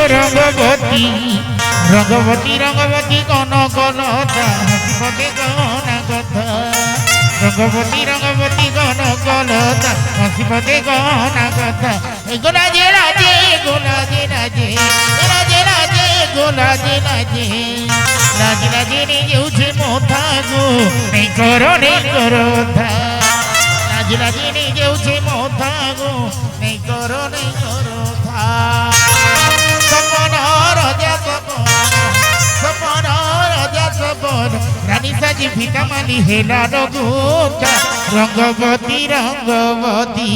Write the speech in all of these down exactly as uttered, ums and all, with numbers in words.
रंगवती, रंगवती, रंगवती कौन कलता, हंसी पते कौन कथा। रंगवती, रंगवती कौन कलता, हंसी पते कौन कथा। ए गो लाजे लाजे, गो लाजे लाजे, गो लाजे लाजे, गो लाजे लाजे। लाजे लाजे नी जेउछे मोथा गो, नहीं करो, नहीं करो था। लाजे लाजे नी जेउछे मोथा गो, नहीं करो, नहीं करो था। सपना राजा सपना, सपना राजा सपना। रानी साजी फीता माली हेला लगोता। रंगवती, रंगवती।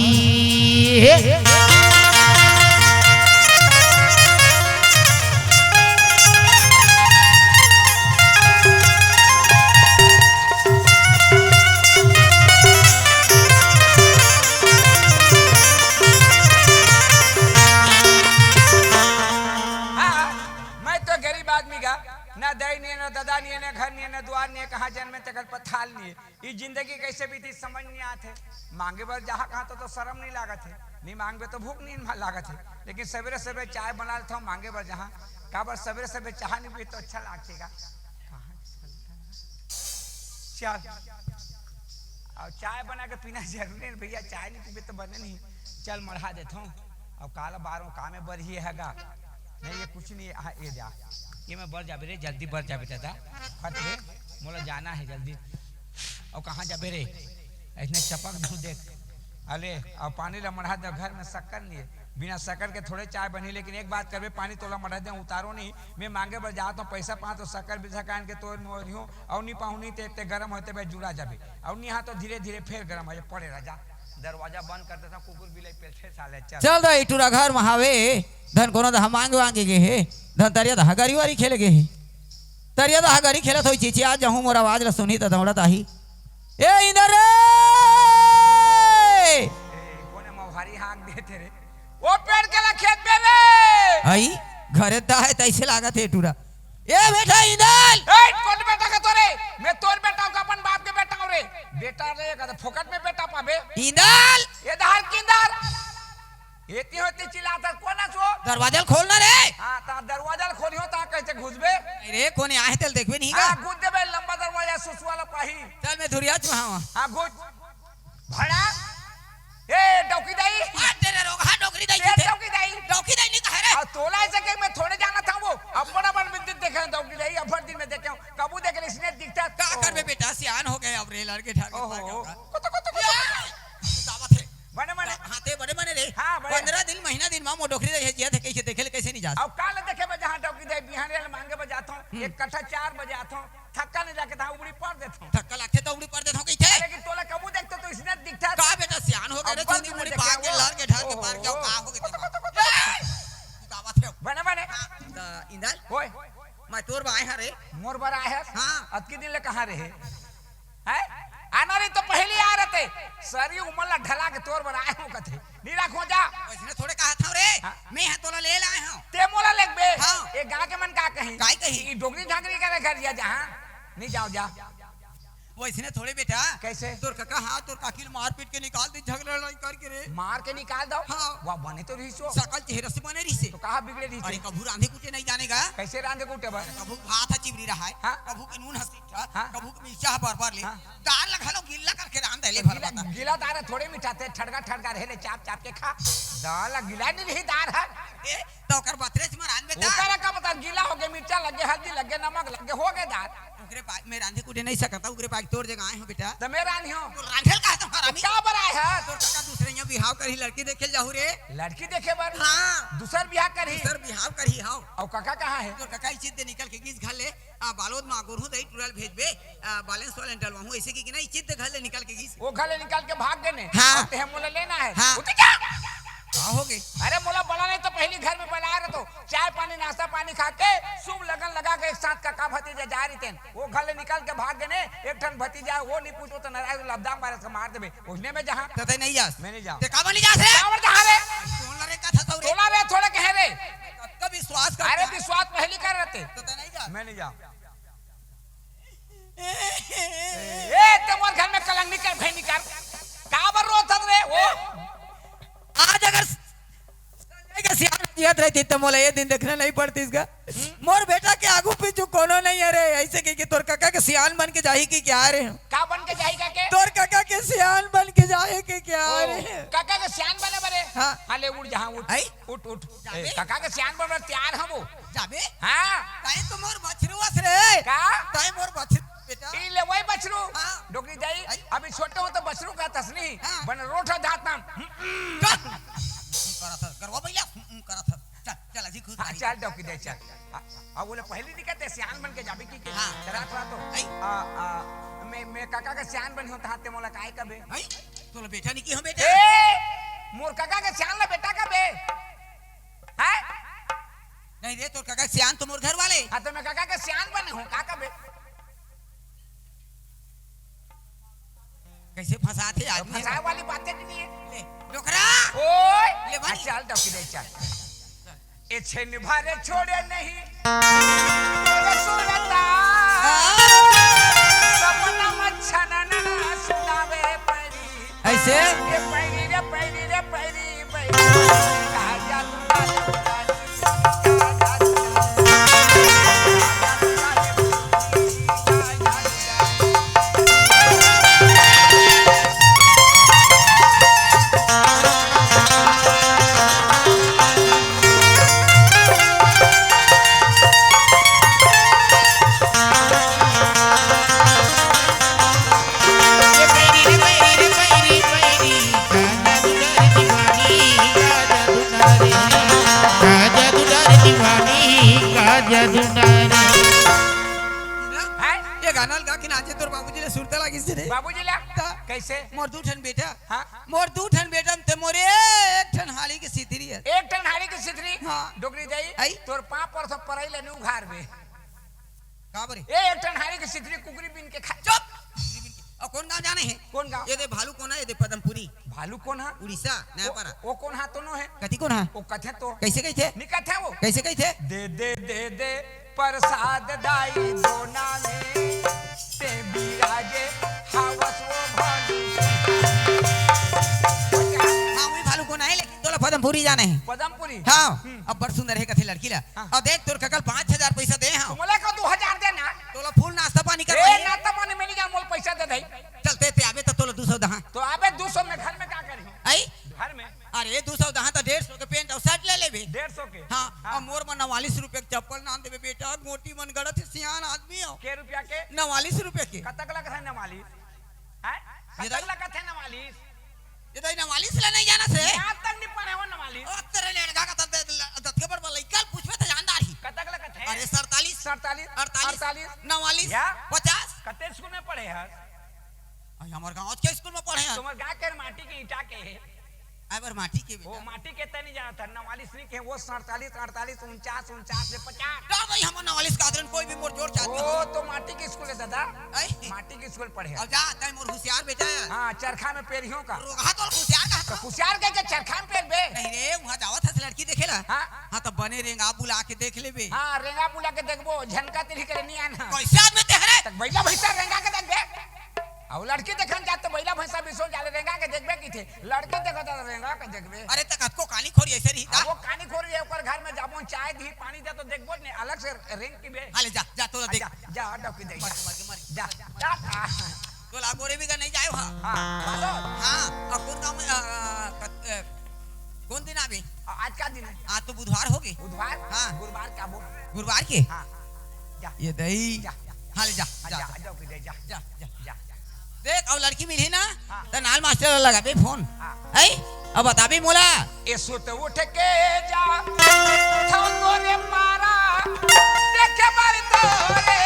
हाँ, मैं तो गरीब आदमी गा, ना दाई नहीं है, ना दादा नहीं है, ना घर नहीं है, ना द्वार नहीं है, कहाँ जन्मे तेकर पथाल नहीं है। ई जिंदगी कैसे बीती समझ नहीं आत हे। मांगे बर जहाँ कहाँ तो, तो शर्म नहीं लागत हे, नहीं मांगबे तो भूख नहीं लागत हे, लेकिन सवेरे सवेरे चाय बना लेता हूँ मांगे बर जहाँ, काबर सवेरे सवेरे चाय नहीं पी तो अच्छा लागथे गा। कहाँ चल, अब चाय बना के पीना जरूरी है भैया, चाय नहीं पीबे तो बने नहीं। चल मढ़ा देता हूँ। अब काला बारो काम में बर ही है गा। नहीं, ये कुछ नहीं है। हाँ, ये जा, ये मैं बर जाबे रे, जल्दी बर जाबे दादा। हट रे, मोला जाना है जल्दी। और कहाँ जाबे रे? इसने चपक दूँ देख। अले, अब पानी ला मढ़ा दे, घर में शक्कर नहीं है। बिना शक्कर के थोड़े चाय बनी, लेकिन एक बात करबे, पानी तोला मढ़ा दे, उतारो नहीं। मैं मांगे बर जात हूँ, पैसा पात तो शक्कर बिसा कान के तोर मोर हूँ, और नहीं पाहूँ नहीं ते, ते गरम होते बे जुड़ा जाबे, और नहीं हाँ तो धीरे धीरे फिर गरम हो जाए। पड़े राजा, दरवाजा बंद कर देता हूँ, कुकुर बिलाई पेल साले, चल। चल रे, ई टूरा घर में हावे, धन कोनो दा मांग वांगे गे हे, धन तरिया दा हगारी वारी खेले गे हे। तरिया दा हगारी खेलत होई चीची, आज जहूँ मोर आवाज ला सुनही त दौड़त आही। ए इंदर रे! ए, कोने मौहारी हाँक देथे रे? ओ पेड़ के ला खेत बे रे! आई, घरे दा है तैसे लागत हे टूरा। ए बेटा इंदर! ए, कोन बेटा का तोरे? मैं तोर बेटा हूँ का अपन बाप के बेटा हूँ रे? बेटा रे, का तो फोकट में बेटा पाबे? इंदर! ये धार किंदर! एती होती चिल्लात हस, कोन हस वो? दरवाजा ल खोलना रे। हाँ, ता दरवाजा ल खोलियो, ता कैसे घुसबे? अरे, कोने आहे तेल देखबे नहीं का? हाँ, घुस देबे, लंबा दरवाजा सुसुआ ला पाही। चल, मैं धुरिया चुहावा। हाँ, घुस। भड़ा? ए, डौकी दाई। आ, तेरे रोग, हाँ, डोकरी दाई ए, जी थे। डौकी दाई। डौकी दाई नहीं कहे रे। और तोला ऐसे के मैं थोड़े जाना था वो। अपन अपन में दिन देखे हैं डौकी दाई, अभर दिन में देखे हूँ। कबू देखे इसने दिखता है। का करबे बेटा, सियान हो गए अब रे, लड़के ठाके ओहो। पार के होगा। कुत्ता, कुत्ता, कुत्ता। ए, दावत है। बने मने। हाँ, ते बड़े मने रे। हाँ, बड़े। पंद्रह दिन, महीना दिन मा मोर डोकरी रहे, जिया थे, कैसे देखे ले, कैसे नहीं जात? अब काल देखे बा, जहाँ डोकरी दे, बिहान रे मांगे बा जात हूँ, हम्म। एक कट्ठा चार बजे आत हूँ, थक्का नहीं जाके था, उबड़ी पर देत हूँ। थक्का लागथे तो उबड़ी पर देत हूँ, कही थे? अरे कि तोला कबू देख तो, तो इसने दिखता। का बेटा, सियान हो गए रे, अब चुंदी बंद मुड़ी में पार के, देखे लड़ के, ढार के, पार के, हो। का हो गए? कुत्ता, कुत्ता, कुत्ता। ए! दावत है। बने मने। हाँ, त इंदर? ओए। मैं तोर बा आए हरे। मोर बर आए हस? हाँ। अतकी दिन ले कहाँ रहे? हैं? आना रही तो पहली आ रहते। सरी उमर ला ढला के तोर बर आए हूँ कथे। नी राखो जा। वैसने थोड़े कहा था रे। हाँ। मैं यहाँ तोला ले लाए हूँ। ते मोला लेगबे? हाँ। ये गाँव के मन का कही? काय कही? ई डोकरी झांकरी करे घर जा जहाँ। नहीं जाओ जा। वैसने थोड़े बेटा। कैसे? तोर काका हाँ, तोर काकी ल मारपीट के निकाल दी, झगड़ा लड़ाई करके रे। मार के निकाल दो। हाँ। वाह, बने तो रही सो। सकल चेहरा से बने रही से। तो कहाँ बिगड़े रही अरे से? कभू रांधे कुटे नहीं जानेगा। कैसे रांधे कुटे बर? कभू भात हा चिबरी रहा है। हाँ। कभू के नून हसी हाँ। कभू के मिर्चा ह बरबर ले। हाँ। दार ला घलो गिल्ला करके रांध ले भर गीला, बता। गीला दार ह थोड़े मिठाथे, ठड़गा ठड़गा रहे ले, चाप चाप के खा। दार ला गीला नहीं रही दार ह। ए, तो ओकर बतरे से म रांध बेटा। ओकरा का पता, गीला हो गए, मिर्चा लग गए, हल्दी लग गए, नमक लग गए, हो गए दार। ओकरे पास मैं रांधे कुटे नहीं सकता, ओकरे पास तोर जगह आए हूँ बेटा। तो मैं रांधी हूँ। तो रांधे ल कहा तो हरामी। क्या बर आए ह? तोर काका दूसरे यहाँ बिहाव करही, लड़की देखे ल जाहू रे। लड़की देखे बर? हाँ। दूसर बिहाव करही? दूसर बिहाव करही, हाँ। और काका कहाँ है? तोर काका इचित दे निकल के गीस घर ले। आ, बालोद मा गोरहू दई टूरा ल भेजबे, आ, balance वाले डलवाहूँ, ऐसे कि, कि नहीं, चित्त घर ले निकाल के गीस। वो घर ले निकाल के भाग गए ने। हाँ। अब तेहे मोला लेना है। हाँ। उठ जा। का हो गए? अरे मोला बला नहीं तो पहली घर में बला रहे तो चाय पानी नाश्ता पानी खा के शुभ लगन लगा के एक साथ काका भतीजा जा रही थे। वो घर ले निकाल के भाग गए ने, एक ठन भतीजा वो नहीं पूछो तो नारायण लबदा मारे से मार देबे। उसने में जहाँ। तो तय नहीं जास। मैं नहीं जाऊँ। ते काबर नहीं जास रे? काबर जहाँ रे? कौन रे का था तू रे? तोला रे थोड़े कहे रे। कब विश्वास कर अरे विश्वास पहली कर रहते। तो तय नहीं जास। मैं नहीं जाऊँ। ए, ते मोर घर में कलंक निकर, भाई निकर। काबर रोत हस रे? ओ। आज अगर संजय के सियान जियत तैं ते मोला ये दिन देखना नहीं पड़तीस गा। मोर बेटा के आगू पीछू कोनो नहीं हे रे, अइसे कहिके तोर कका के सियान बन के जाही कहिके आय रेहेंव। का बन के जाही कका के? तोर कका के सियान बन के जाही कहिके आय रेहेंव। कका के सियान बने बर? हाँ। हाँ, ले उठ, जहाँ उठ। आई? उठ, उठ। जाबे? ए, कका के सियान बने बर तैयार हँव वो। जाबे? हाँ। तैं तो मोर बछरू अस रे। का? तैं मोर बछरू बेटा। ई ले वही बछरू। हाँ। डोकरी दाई, आई? अभी छोटे हँव त बछरू कहत हस नहीं। हाँ। बने रोठ धात नाम। चल। हम्म, करत हस, गरवा बइला, हम्म, करत हस। चल, चल, अजी खुश हाँ, रही। चल, डोकरी दाई, चल। हाँ, अब बोले, पहली दिक्कत हे, सियान बन के जाबे कहिके। हाँ। डरात रहा तो। आई? आ, आ, मैं, मैं कका के सियान बने हँव, तहाँ ते मोला काय कबे? आई? तोला बेटा नहीं कहिहँव बेटा। ए, मोर कका के सियान ला बेटा कबे? हैं? नहीं रे, तोर कका के सियान तो मोर घर वाले। हाँ, तो मैं कका के सियान बने हँव, का कबे? कइसे फँसाथे आदमी? फँसाए वाली बातें नहीं हे। ले, डोकरा। ओए! ले बनी। हाँ, चल, डोकरी दाई, चल। ए छेन भरे छोड़े नहीं, तोरे सुरता। हाँ। सपना मच्छनन सुनावे परी। अइसे? ए परी रे परी रे परी, परी। कहाँ जा तू? हैं? ये गाना लगा के नाचे तोर बाबूजी ला सुरता लागिस रे। बाबूजी ला? त कइसे? मोर दू ठन बेटा। हाँ। मोर दू ठन बेटा म ते मोर एक ठन हाड़ी के सिथरी हे। एक ठन हाड़ी के सिथरी? हाँ। डोकरी दाई, आई? तोर पाँव परसों परई ले नी उघारबे। का बरे? ए, एक ठन हाड़ी के सिथरी कुकरी बीन के खा। चुप! अउ कोन गाँव जाने हे? कोन गाँव? ये दे भालूकोना, ये दे पदमपुरी। भालूकोना? उड़ीसा, नयापारा। ओ, ओ कोन हा तो नो हे? कति कोन हा? ओ कथे तो। कइसे कहिथे? नी कथे वो। कइसे कहिथे? दे, दे, दे, दे, परसाद दाई दोना में, ते बिराजे हावस वो भालू। हाँ, वही भालूकोना हे, लेकिन तोला पदमपुरी जाने हे। पदमपुरी? हाँ, हम्म। अब्बड़ सुंदर हे कथे लड़की ला। हाँ। अउ देख, तोर कका ल पाँच हजार पइसा दे हँव। त मोला का दू हजार दे ना। तोला फुल नाश्ता पानी ए, करवाही। नाश्ता पानी में नहीं जा, मोला पइसा दे दे। चल, ते, ते आबे त तोला दू सौ दहा। त आबे दू सौ में घर में का करही? आई? घर में। अरे, दू सौ दहा त डेढ़ सौ के पैंट अउ शर्ट ले लेबे। डेढ़ सौ के? हाँ, हाँ। अउ मोर मन नवालीस रुपया के चप्पल नान देबे बेटा, गोटी मन गड़त हे, सियान आदमी हो। के रुपया के? नवालीस रुपया के। कतक लगत हे नवालीस? हैं? ये कतक दाई? लगत हे नवालीस? ये दाई नवालीस ला नहीं जानस हे? आज तक नहीं पढ़े हो नवालीस। ओ, तेरे लेड़गा का दत-, दत-, दतके पर लइका ल पूछबे त जानदार ही। कतक लगत हे? अरे, सड़तालीस। सड़तालीस? अड़तालीस? अड़तालीस? नवालीस? या? पचास? कते स्कूल में पढ़े हस? अरे, हमर गाँव के स्कूल में पढ़े हस। तुम्हर गाँव के माटी के ईंटा के हे। आय बर माटी के ओ, बेटा। माटी के त नहीं जानत हे, नवालीस नहीं के, वो सड़तालीस, अड़तालीस, उनचास, उनचास से पचास। डर भाई, हमर नवालीस का आदरन कोई भी मोर जोड़ चाहत ओ, नहीं। तो माटी के स्कूल हे दादा। आई? माटी के स्कूल पढ़े। अब जा, तैं मोर हुसियार बेटा हे। हाँ, चरखा में पेरियो का। रोगहा तो हुसियार का तो। हुसियार के, के चरखा में पेरबे? नहीं रे, उहाँ जावत हस लड़की देखे ला। हाँ? हाँ, त बने रेंगा बुला के देख लेबे। हाँ, रेंगा बुला के देखबो, झनका तिरही करे नहीं आना। कइसे आदमी ते हरे? त बइला भइसा रेंगा के देखबे। अउ लड़की देखन जात त बइला भइसा बिसो जाले रेंगा के देखबे कहिथे। लड़की देखत त रेंगा के देखबे। अरे त कतको कानी खोरी अइसे रही ता? वो कानी खोरी हे, ओकर घर में जाबो, चाय दी, पानी दे त देखबो नहीं, अलग से रेंग के बे। हाँ, ले जा, जा, तोला देख। जा, जा, डौकी दे, मर, जा। मर, मर। जा, जा, जा। तोला गोरे भी का नहीं जाए वहाँ। हाँ, मालूम। हाँ, अउ कोन गाँव में, अ, अ, कत-, अ, कोन दिन आबे? आ-, आज का दिन हे? आज तो बुधवार होगे। बुधवार? हाँ। गुरुवार के आबो। गुरुवार के? हाँ। जा। ये दई। जा, जा। हाँ, ले जा, हाँ, जा, जा, जा। जा, डौकी दे, जा। जा, जा। जा। देख, अउ लड़की मिलही ना, हाँ। त नाल मास्टर ला लगाबे फोन। हाँ। हैं? अब बताबे मोला। ए सुत उठ के जा, उठाओ तोरे मारा, देखे बर तोरे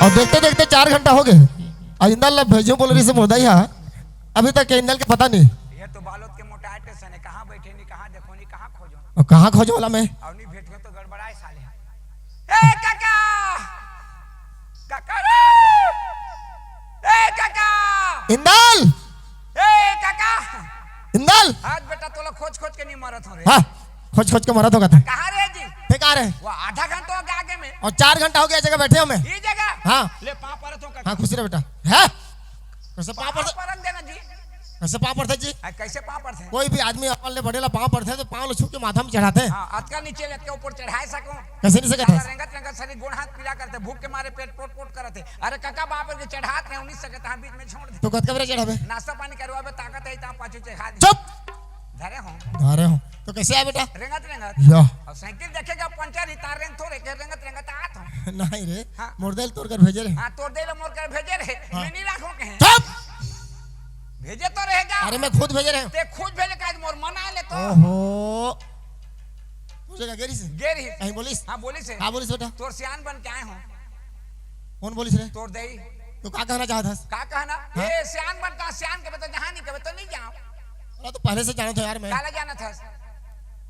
अउ देखते देखते चार घंटा हो गे। अउ इंदल ला भेजहूं बोले रहिसे मोर दाई हा, अभी तक के इंदल के पता नहीं। ये तो बालोद के मोटाए स्टेशन हे, कहाँ बैठे नहीं, कहाँ देखो नहीं, कहाँ खोजो। अउ कहाँ खोजो वाला मैं? अउ नहीं भेट में तो गड़बड़ाए साले। ए काका! काका रे! ए काका! इंदल! ए काका! इंदल! आज बेटा तोला खोज खोज के नहीं मरत हो रे। हाँ, खोज खोज के मरत होगा था। कहाँ रे जी? ते कहाँ रे? वो आधा घंटा हो गया आगे में। अउ चार घंटा हो गया, ये जगह बैठे हमें। ये जगह? हाँ। ले पाँव परत हो काका। हाँ, खुशी रह बेटा। है? कैसे पाँव पाँव परत? परत देना जी। कैसे पाँव परत जी? आ, कैसे पाँव परत है? कोई भी आदमी अपन ले बड़े ला पाँव परत है तो पाँव ला छू के माथा में चढ़ाथे। हाँ, अतका नीचे ले अतका ऊपर चढ़ाए सको। कैसे नहीं सकत साला हस? रेंगत रेंगत सरी गोड़ हाथ पीला करथे, भूख के मारे पेट पोट पोट करथे। अरे काका बाप रे चढ़ात रहे, उन्नीस सके तहाँ बीच में छोड़ दे। तो कतका बेरा चढ़ाबे? नाश्ता पानी करवाबे, ताकत है तहाँ पाछू चढ़ा दे। चुप! धरे हो। धरे हो। तो कैसे आए बेटा? रेंगत रेंगत। या। अउ साइकिल देखेगा पंचर ही तार रेंग थोरे के रेंगत रेंगत आत हो। नहीं रे, हाँ। मोर दाई ला तोर कर भेजे रहे। हाँ, तोर दाई ला मोर कर भेजे रहे। हाँ। मैं नहीं राखो कहे। चुप! भेजे तो रहेगा। अरे मैं खुद भेजे रहे। ते खुद भेजे का आज मोर मन आए ले तो। ओहो। तू जगह गे रहिसे? गे रहिसे। कहीं बोलिस? हाँ, बोलिसे। हाँ, बोलिस बेटा। तोर सियान बन के आए हो। कौन बोलिस रे? तोर दाई। तू का कहना चाहत हस? का कहना? हाँ? ए, सियान बन का, सियान के बे तो जहाँ नहीं के बे तो नहीं जाओ। अरे तो पहले से जानत हो यार मैं। काला जानत हस?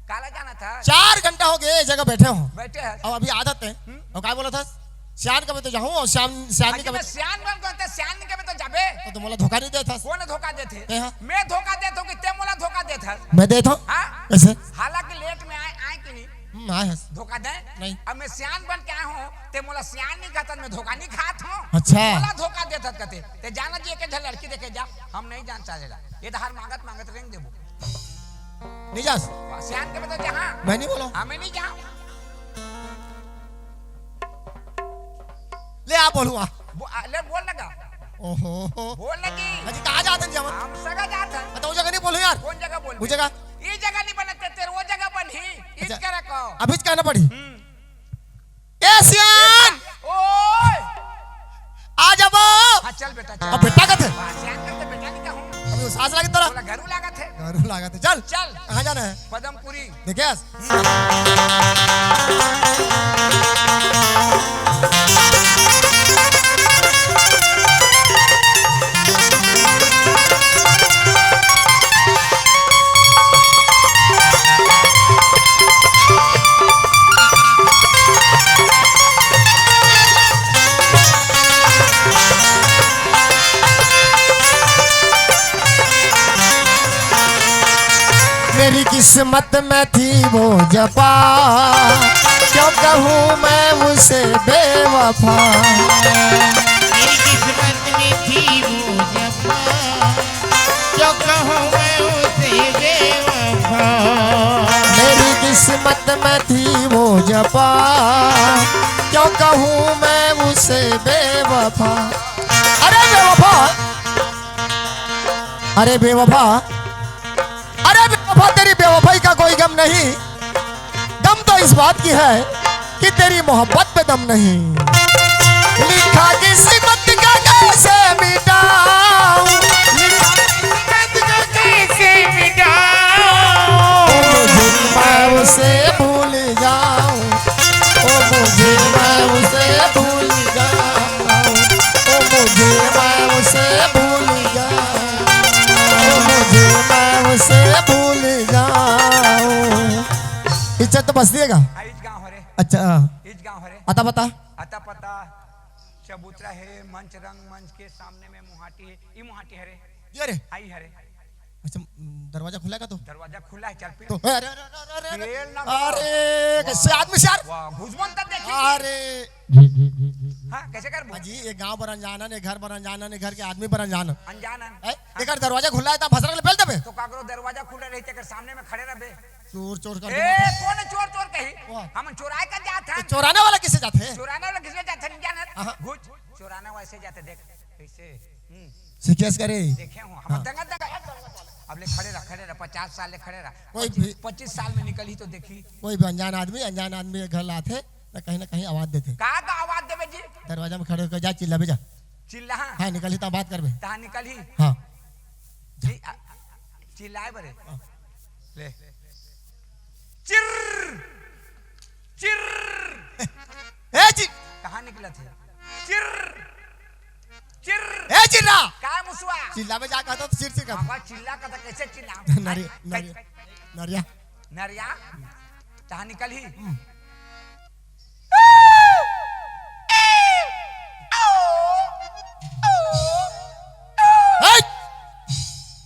काला जानत हस? चार घंटा हो गए ये जगह बैठे हो। बैठे हस। अब अभी आदत है। हम्म। अउ का बोलत हस? सियान के बे तो जाहूँ अउ सियान, सियान नहीं के बे मैं सियान बन कहते, सियान नहीं के बे तो जाबे। तो तू मोला धोखा नहीं देत हस। कौन धोखा देथे? ए हाँ। मैं धोखा देत हो कि ते मोला धोखा देत हस? मैं देत हो। हाँ? कैसे? हालांकि लेट में आए, आए कि नहीं? हम्म, आए हस। धोखा दे? नहीं। अब मैं सियान बन के आए हूँ, ते मोला सियान नहीं कहत, मैं धोखा नहीं खात हूँ। अच्छा। मोला धोखा देत हस कहते। ते जाना जी, एक झन लड़की देखे जा, हम नहीं जान चाहेला। ये तो हर मांगत मांगत रेंग देबो। नहीं जास? सियान के बे तो जहाँ। मैं नहीं बोला। हाँ, मैं नहीं जाऊँ। ले आप बोलू आ। बो-, आ, ले बोल लगा। ओहो। बोल लगी। अजी कहाँ जात हन जी हमन? हम सगा जात हन। बताओ जगह नहीं बोलू यार। कौन जगह बोल? वो जगह। ये जगह नहीं बनत, तेरे वो जगह बन ही। अच्छा। इत करा को। अभी कहना पड़ी। हम्म। ए सियान! ओए! आ जाबो। हाँ, चल बेटा, चल। अब बेटा कथे? वाह, सियान करते बेटा नहीं कहूँ। अभी वो सास लागे तोरा? बोला, घरू लागत है। घरू लागत है। चल। चल। कहाँ जाना है? पदमपुरी। देखिए। मेरी किस्मत में थी वो जफा, क्यों कहूँ मैं उसे बेवफा। मेरी किस्मत में थी वो जफा, क्यों कहूँ मैं उसे बेवफा। मेरी किस्मत में थी वो जफा, क्यों कहूँ मैं उसे बेवफा। अरे बेवफा, अरे बेवफा, अरे बेवफा, तेरी बेवफाई का कोई गम नहीं, गम तो इस बात की है कि तेरी मोहब्बत पे दम नहीं। लिखा किस्मत का कैसे मिटाऊं, लिखा किस्मत का कैसे मिटाऊं। ओ मुझे मैं उसे भूल जाऊं, ओ मुझे मैं उसे भूल जाऊं, ओ मुझे मैं उसे भूल जाऊं, ओ मुझे मैं उसे भूल जाऊं। इज्जत तो बस दिएगा। हाँ, इच गाँव हरे। अच्छा, हाँ। इच गाँव हरे। अता पता? अता पता, चबूतरा है, मंच रंग, मंच के सामने में मुहाटी है। ई मुहाटी हरे। ये रे। आई हरे। अच्छा, दरवाजा खुला है का तो? दरवाजा खुला है, चल पी। तो, अरे, अरे, अरे, अरे, अरे, पेड़ ना अरे, कैसे आदमी से यार? वाह, घुसबन तक देखी। अरे। हाँ, कैसे कर बोल? जी, ये गांव पर अनजान है, घर पर अनजान है, घर के आदमी पर अनजान है। अनजान है। हैं? हाँ। एक दरवाजा खुला है, तो भसर के पहल दबे। तो काकरो दरवाजा खुला रही, तेकर सामने में खड़े रहबे। चोर, चोर कर ए, दे। कौन चोर, चोर कही? वाह। हम चोराए का जात है। तो चोराने वाला किसे जाते हैं? चोराने वाला किसे जात है, नहीं जाना? हाँ। घुस, चोराने वाले से जाते, देख, कैसे? हम्म। सिकेश करे। देखे हो, हम हाँ। दंगा, दंगा। अब ले खड़े रह, खड़े रह, पचास साल ले खड़े रह। कोई पच्चीस, भी पच्चीस साल में निकली तो देखी। कोई भी अनजान आदमी, अनजान आदमी के घर लाथे, ना कहीं ना कहीं आवाज देथे। का, का आवाज देबे जी? दरवाजा में खड़े होकर जा, चिल्लाबे जा। चिल्ला? हाँ, निकली तो बात करबे। तहाँ निकली? हाँ। जी, आ, चिल्लाए बरे। हाँ। ले। चिर्र! चिर्र! ए जी! कहाँ निकलत है? चिर्र! चिल्लावे जा कहत हस त सिर सिर कर। बाबा चिल्ला कहत हस, कइसे चिल्ला? नरिया, नरिया, नरिया। नरिया? तहाँ निकलही। हट!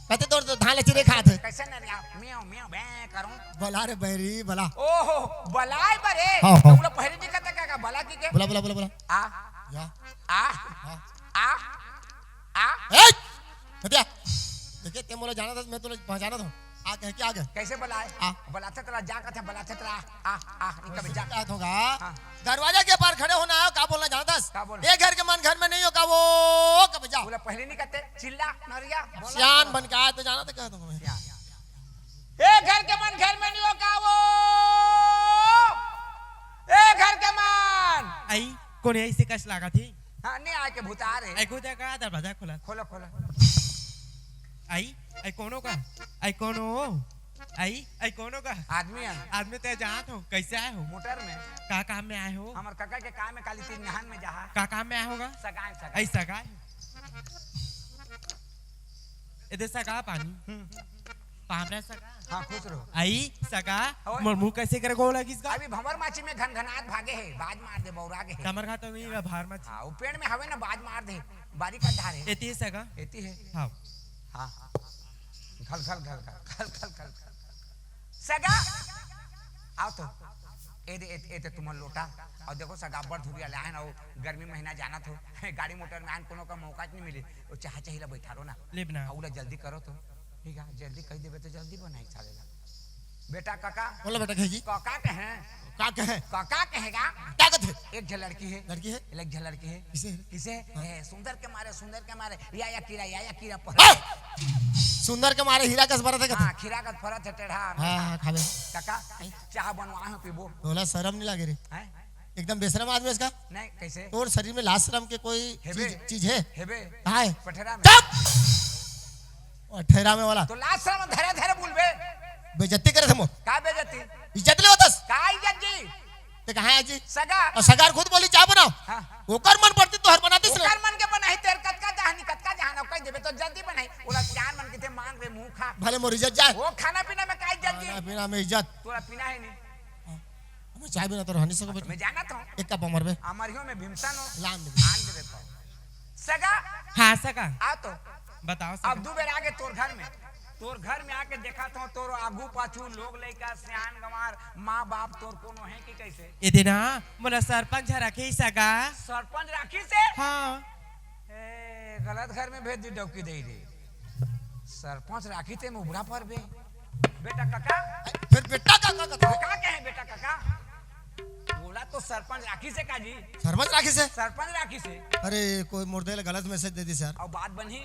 कते तोर तो धान ल चिरे खात हे। कइसे नरिया? म्याऊ, म्याऊ, बें करूँ। बला रे बैरी, बला। ओहो, बलाय बरे। हाँ, हाँ। त ओला पहिली नइ कहत का, का बला कहिके? बला, बला, बला, बला। आ। या। आ। हाँ। आ। आ। ए! हटिया। देखे, तें मोला जानत हस, मैं तोला पहचानत हँव। आ कहिके आ गे। कइसे बलाय? आ। बलाथे तोला जा कहत हे, बलाथे तोला। आ, आ, निकल जा। कहत हों गा। हाँ। दरवाजा के पार खड़े होना, का बोलना जानत हस? का बोलना? ए घर के मन घर में नहीं हो का वो, कब जा। ओला पहिली नइ कहते, चिल्ला, नरिया, बोला। सियान बन के आय त जानत हस, कहत हों मैं। सियान। ए घर के मन घर में नहीं हो का वो? ए घर के मन। आई, कोन हे अइसे कस लागत हे? हाँ, नइ आय के भुतार हे। आई, को जगह दरवाजा खोला। खोला, खोला। आई, आई कोनो का? आई कोनो? आई, आई कोनो का? आदमी हे। आदमी ते जात हो, कइसे आय हो? मोटर में। का काम में आय हो? हमर कका के काम हे, काली तीन नहान में जाहा। का काम में आय होगा? सगाय, सगाय। आई सगाय। एदे सगा पानी। हम्म। पामरा सगा। हाँ, खुश रहो। आई सगा, ओए। मोर मुँह कइसे करे गो लगिस गा? अभी भंवर माची में घनघनात भागे हे, बाज मार दे, बौरा गे हे। कमर घाट तो नहीं रहा, भार माची। हाँ, वो पेड़ में हवे ना, बाज मार दे, बारी का धार हे। एती हे सगा? एती हे। हाँ। हाँ। घल, घल, घल, घल, घल, घल, घल, घल। सगा, आओ तो। ए दे, ए, ए दे तुमन लोटा। अउ देखो सगा, अब्बड़ धुरिया ले आएन, अउ गर्मी महीना जानत हो, गाड़ी मोटर में आएन, कोनो का मौका च नइ मिले। ओ चाहा चाही ला बइठारो ना। लेब ना। अउ ला जल्दी करो तो। ठीक हे, जल्दी कहि देबे त जल्दी बनाही साले ला। बेटा कका। बोलो बेटा कहेगी। कका कहें। का कहे? कका कहेगा। का कथे? एक झन लड़की हे। लड़की हे? एक झन लड़की हे। किसे? किसे? हाँ। ए, सुंदर के मारे, सुंदर के मारे। या, या कीरा, या, या कीरा पहरे। हाँ! सुंदर के मारे हीरा कस बरत हे कथे। हाँ, खीरा कस फरत हे टेढ़ा। हाँ, हाँ, खाबे। कका, चाहा बनवाए हों, पीबो। तोला सरम नइ लागे रे। हैं? एकदम बेशरम आदमी हस का। नहीं, कइसे? तोर शरीर में लाज शरम के कोई हेबे। चीज, चीज हे? हेबे। कहाँ हे? पठेरा में। चुप! ओ, ठहरा में वाला। त लाज शरम धरे धरे बोलबे। बेइज्जती करत हे मोर। का बेइज्जती? इज्जत लेवत हस। का इज्जत जी? तें कहाँ हे जी? सगा। अउ सगा खुद बोली, चाह बनाओ। हाँ। ओकर मन पड़ती तो हर बनातीस ना। ओकर मन के बनाही, तेर कतका जहानी, कतका जहान, अउ कहि देबे त जल्दी बनाही। ओला सियान मन कथे मांग रे मुंह खा। भले मोर इज्जत जाए। ओ खाना पीना में का इज्जत जी? खाना पीना में इज्जत। तोला पीना हे नहीं। हाँ। मैं चाय बिना तो रह नहीं सकूं बेटा। मैं जानत हूँ। एक कप अमर बे। अमरियो में भीमसन हो। लान देबे। आन देबे तो। सगा। हाँ, सगा। आ तो। बताओ, सगा। अब दू बेर आगे तोर घर में। तोर घर में आके देखत हूँ, तोर आगू पाछू लोग लइका, सियान गंवार, माँ बाप तोर कोनो हे कि कइसे? ए दे ना, मोला सरपंच ह रखे सगा। सरपंच राखिस हे? हाँ। ए, गलत घर में भेज दी डौकी दे रे। सरपंच राखिस हे, मुबरा पर बे। बेटा कका। फिर बेटा कका कथे? कका कहे बेटा कका? ओला तो सरपंच राखिस हे का जी? सरपंच राखिस हे? सरपंच राखिस हे। अरे, कोई मोर दे ला गलत message दे दिस यार। अउ बात बनही?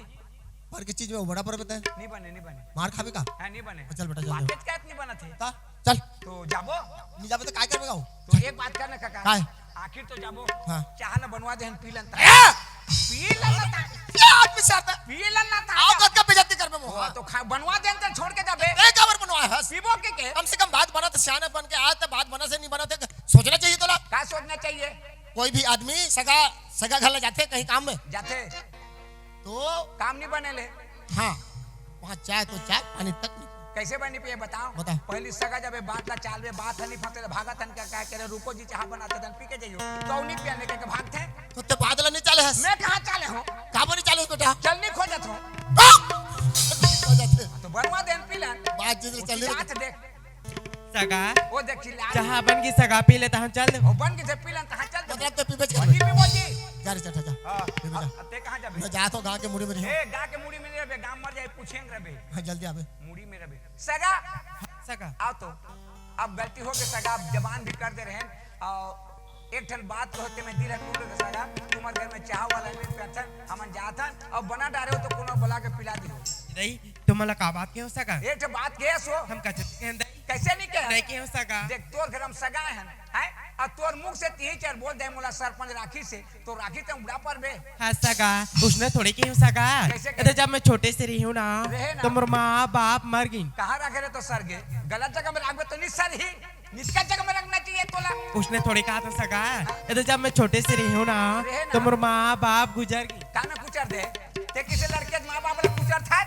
पर के चीज में वो बड़ा पर बता। नहीं बने, नहीं बने। मार खाबे का? हाँ, नहीं बने। चल बेटा, चल। बात के नहीं बनत हे। ता? चल। तो जाबो? नहीं जाबे तो काय करबे गाओ? तो एक बात करना कका। काय? आखिर तो जाबो। हाँ। चाह ना बनवा दे, हम पी लेन ता। ए! पी लेन ता। ये आदमी से आता। पी लेन ता। आओ, कतका बेइज्जती करबे मोर। वो तो खा, बनवा दे, तो छोड़ के जाबे। ए, काबर बनवाए हस? पीबो के के? कम से कम बात बना तो, सियाना बन के आज तो बात बना से नहीं बना थे, सोचना चाहिए तोला। का सोचना चाहिए? कोई भी आदमी सगा, सगा घर ले जाथे कहीं काम में। जाथे। तो काम नहीं बने ले। हाँ, वहाँ चाय तो चाय, पानी तक नहीं। कैसे बनी पिए बताओ? बता। पहली सगा जब ये बात ला चालबे, बात हनी फंसे भागत हन क्या, क्या करे, रुको जी, चाह बनाते दन पी के जाइयो। तो नहीं पिया लेके के भागते। तो ते बात ला नहीं चाले हस? मैं कहाँ चाले हूँ? कहाँ पर नहीं चाले हस बेटा? चल नहीं खोजत हूँ। बाप! हो जाते। तो बनवा देन पी लेन। बात जिस वो चल रही चिचात देख। सगा। वो देख चिल्ला। चाह बन गई सगा, पी ले तहाँ चल। वो बन गई से पी लेन तहाँ चल। मतलब ते पीबे च करबे। पीबे मोजी। जा रे चटा जा। हाँ। पीबे जा। अब, अब ते कहाँ जाबे? मैं जात हूँ गाँव के मुड़ी में रही। ए, गाँव के मुड़ी में रहे बे, गाँव मर जाए, पूछेंगे रे बे। हाँ, जल्दी आबे। मुड़ी में रहे बे। सगा। सगा। आओ तो। अब गलती हो गई सगा, अब जबान भी कर दे रहे हैं। और एक ठन बात कहते मैं दिल है टूट गए सगा, तुम्हारे घर में चाह वाला नहीं पीथन, हमन जाथन, अब बना डारे हो तो कोनो बुला के पिला दी हो। दई, तुम मला का बात के हो सगा? एक ठन बात के सो। हम कचर के हैं दई। कैसे नहीं कहे? नहीं के हो सगा। देख, तोर घर हम सगा हन, हैं? और तोर मुख से तीन चार बोल दे, मोला सरपंच राखी से, तो राखी ते उड़ा पर बे। हाँ सगा, उसने थोड़ी की हूँ सगा। कैसे, कैसे? अरे जब मैं छोटे से रही हूँ ना, रहे ना। तो मोर माँ बाप मर गई। कहाँ रखे रहे तो सरगे? गलत जगह में रखबे तो नहीं सर ही, निचका जगह में रखना चाहिए तोला। उसने थोड़ी कहा था सगा। अरे जब मैं छोटे से रही हूँ ना, रहे ना। तो मोर माँ बाप गुजर गई। का में गुजर दे? ते किसे लड़के के माँ बाप ला पूछत हस?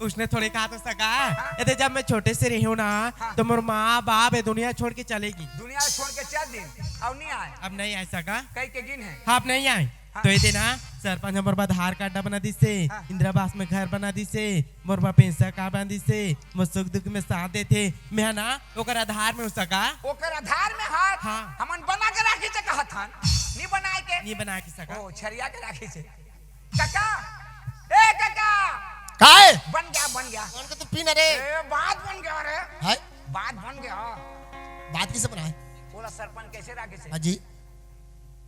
उसने थोड़े कहा तो सगा। हाँ। ये दे, जब मैं छोटे से रही हूँ ना, हाँ। तो मोर माँ बाप ये दुनिया छोड़ के चले गिन। दुनिया छोड़ के चल दिन, अउ नहीं आए। अब नहीं आए सगा। कई के गिन है। हाँ, अब नहीं आए। हाँ। तो ये दे ना, सरपंच ह मोर बर आधार कार्ड बना दिसे, हाँ। इंदिरा आवास में घर बना दिसे, मोर बर पेंशन का बना दिसे, मोर सुख दुख में साथ देथे। मैं ह ना ओकर आधार में हूँ सगा। ओकर आधार में हाथ? हाँ। हमन बना के राखी से कहत हन, नी बनाए के। नी बनाए के सगा। ओ, छरिया के राखी से। काका, ए काका। काय? बन गया, बन गया। कौन का तू पीना रे? ए, बात बन गया रे। हाय? बात बन गया। बात किसे बनाए? बोला सरपंच कैसे राखी से? हाँ जी।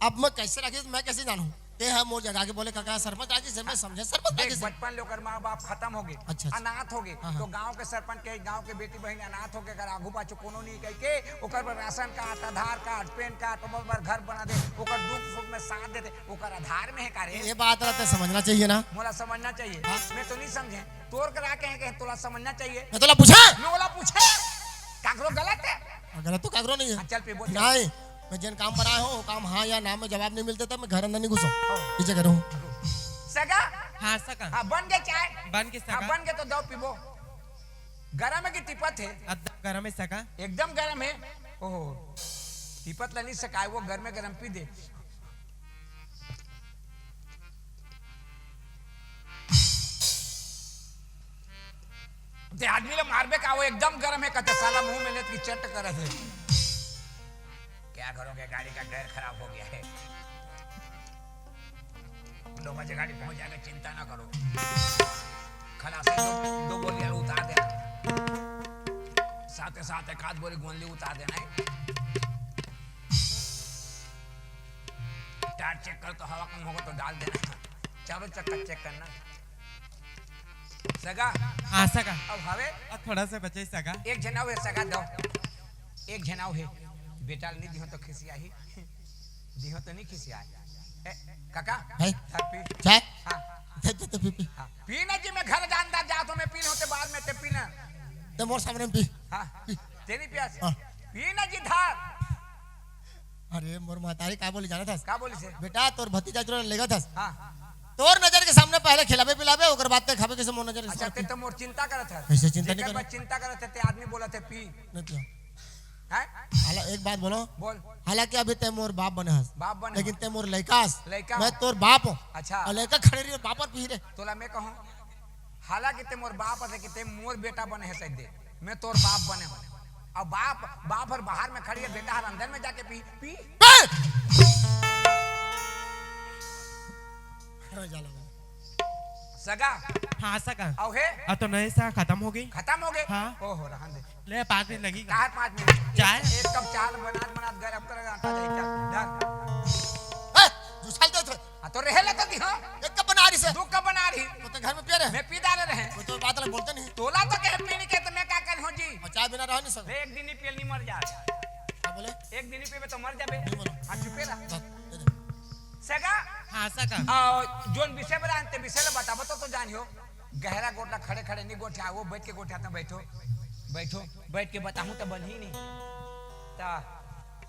अब मैं कैसे राखी, मैं कैसे जानूं? ते ह मोर जगह के बोले, "काका, सरपंच राखी से," मैं समझे सरपंच देख, राखी से। बचपन ले ओकर माँ बाप खत्म हो गए, अच्छा, अच्छा। अनाथ हो गए, हाँ, हाँ। तो गांव के सरपंच के, गांव के बेटी बहन अनाथ हो गए, अगर आगू पाछू कोनो नहीं कह के, ओकर बर राशन कार्ड, आधार कार्ड, पैन कार्ड, ओकर बर घर बना दे, ओकर दुख सुख में साथ दे दे, ओकर आधार में है का रे? ये बात ला ते समझना चाहिए ना। मोला समझना चाहिए। हाँ। मैं तो नहीं समझे, तोर करा के है कि तोला समझना चाहिए। मैं तोला पूछा? मैं ओला पूछे? काकरो गलत है? हाँ, गलत तो काकरो नहीं है। हाँ, चल पीबो, चल। नहीं। मैं जेन काम पर आए हो, वो काम हाँ या ना में जवाब नहीं मिलते, तब मैं घर अंदर नहीं घुसो। हाँ। पीछे करो। सगा? हाँ, सगा। हाँ, बन गए चाय? बन के हाँ, सगा। बन गए तो दो पीबो। गरम है कि तिपत है? एकदम गरम है सगा। एकदम गरम है? ओहो, तिपत ला नहीं सकाए, वो गरमे गरम पी दे। ते आदमी ला मारबे का, वो एकदम गरम है, कहते साला मुंह में लेत की चट करत है। क्या करोगे, गाड़ी का टायर खराब हो गया है। दो बजे गाड़ी पहुंच जाएगा, चिंता ना करो। खलासी दो, दो गोलियां उतार देना, साथ साथ एक आध बोरी गोली उतार देना है। टायर चेक कर, तो हवा कम होगा तो डाल देना। चारों चक्का चेक करना। सगा। हाँ, सगा। अब हवे? अब थोड़ा सा बचे सगा। एक झन अउ हे सगा, दो। एक झन अउ हे। बेटा नहीं दिहो तो खिसियाही। दिहो तो नहीं खिसियाही। ए, काका, भाई। धर पी। चाय? हाँ। दे, दे, दे, पी, पी। हाँ। पी ना जी, मैं घर जान दा, जा तो मैं पी लेहूं, ते बाद में ते पी ना। ते मोर सामने में पी। हाँ। पी। तेरी प्यास। हाँ। पी ना जी, धर। अरे, मोर महतारी का बोली जानत हस? का बोली से? बेटा, तोर भतीजा जो लेगत हस। हाँ। तोर नजर के सामने पहले खिलाबे पिलाबे, ओकर बाद ते खाबे कैसे मोर नजर के अच्छा, सामने? ते तो मोर चिंता करत हस। कैसे चिंता नहीं जेकर करत? बस चिंता करत है, ते आदमी बोलत है, पी। नहीं पिया। हैं? हाला-, एक बात बोलो। बोल। हालांकि अभी ते मोर बाप बने हस। बाप बने लेकिन हस। ते मोर लइका हस। लइका। मैं तोर बाप हूँ। अच्छा। अउ लइका खड़े रही, बाप और पी रे। तोला मैं कहूँ, हालांकि ते मोर बाप हस, कि ते मोर बेटा बने हस, दे। मैं तोर बाप बने हूँ। अब बाप, बाप हर बाहर में खड़ी है, बेटा हर अंदर में जाके पी, पी। ए! हाँ, जा लगा। सगा। हाँ, सगा। अउ हे? अब तो नहीं सगा, खत्म हो गई। खत्म हो गए? हाँ। ओहो, रहन दे। ले, पाँच मिनट लगेगा। काहे पाँच मिनट? चाय? एक, एक कप चाय बनात, बनात गरम कर, आटा दे, चल, धर। ए, जुसाल दे थे। हाँ, तो रहे ला तो दी, हाँ। एक कप बना रही से। दो कप बना रही। वो तो घर में पिए रहे। मैं पी डाले रहे। वो तो बात अलग बोलते नहीं। तोला तो कहे पीने के, तो मैं क्या कर हो जी? और चाय बिना रह नहीं सकते। एक दिन ही पियल नहीं मर जा। क्या बोले? एक दिन ही पीबे तो मर जाबे। नहीं बोलो। हाँ, चुपे रह। बस, दे दे। सगा? हाँ, सगा। आ, जोन विषय बता, ते विषय ला बताबो तो, तो जानियो। गहरा गोठला खड़े खड़े नहीं गोठिया, वो बैठ के गोठिया तो बैठो। बैठो, बैठ के बताहूँ तो बनही नहीं। ता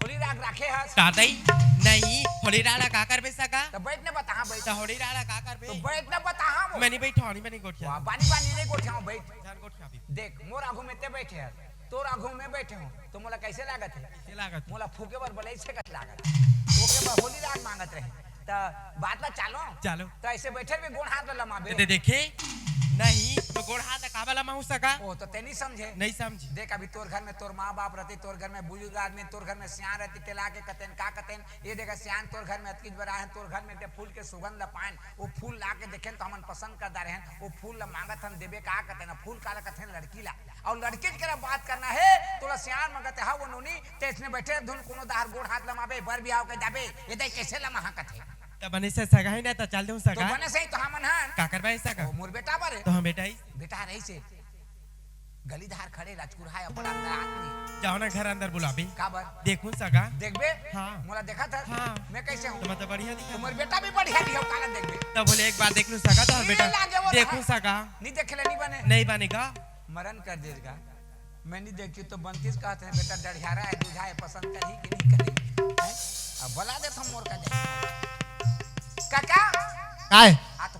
होली राग राखे हस? का दई? नहीं, होली राग ला का करबे सगा? तो बैठ ने बताहा, बैठ। तो होली राग ला का करबे? तो बैठ ने बताहा वो। मैं नहीं बैठा, नहीं, मैं नहीं गोठिया। वाह, बानी बानी नहीं गोठिया, बैठ। चल गोठिया भी। देख, मोर आगू में ते बैठे हस, तोर आगू में बैठे हूँ, तो मोला कैसे लागत है? कैसे लागत? मोला फूके बर बलई से कस लागत। ओके बर होली राग मांगत रहे। त बात ला चालो। चालो। त ऐसे बैठे भी गोड़ हाथ ला लमाबे। ते देखे? नहीं, तो गोड़ हाथ ला काबा लमाहूँ सगा? ओ, तो ते नहीं समझे। नहीं समझी। देख, अभी तोर घर में तोर माँ बाप रहते, तोर घर में बुजुर्ग आदमी, तोर घर में सियान रहती, ते ला के कतेन, का कतेन, ये देखा सियान तोर घर में अतकीच बर आए हैं, तोर घर में ते फूल के सुगंध ला पाएन, वो फूल ला के देखेन तो हमन पसंद कर डारे हैं, वो फूल ला मांगत हन देबे का कतेन, फूल काला कतेन लड़की ला। अउ लड़की के करा बात करना हे, तोला सियान मंगत हे, हाँ वो नोनी, ते इसने बैठे धुन कोनो दाहर गोड़ हाथ लमाबे, बर बिहाव के जाबे, ये दे कैसे लमाहा कथे। त बने से सगा ही ना, त चल देहूँ तो सगा। बने से ही तो हमन हन। का करबा है सगा? ओ, मोर बेटा बारे। तो हम बेटा ही। बेटा रही से। गली धार खड़े राजकुरहा है, अपन अंदर आदमी। जाओ ना घर अंदर बुलाबे। का बर? देखूँ सगा। देखबे? हाँ। मोला देखा था? हाँ। मैं कैसे हूँ? तो मतलब बढ़िया दिखा। तो मोर बेटा भी बढ़िया दिखा, काला देखबे। तब बोले एक बार देख लूँ सगा, तो हम ये बेटा। लागे वो देखूँ रहा। सगा। नहीं देखे ले, नहीं बने। नहीं बनेगा। मरण कर देगा। मैं नहीं देखी तो बनतीस कहते हैं, बेटा डढ़ियारा है, दूधा है, पसंद करही कि नहीं करही? हैं? अब बुला दे तो मोर का जाए। काका? काय? आ तो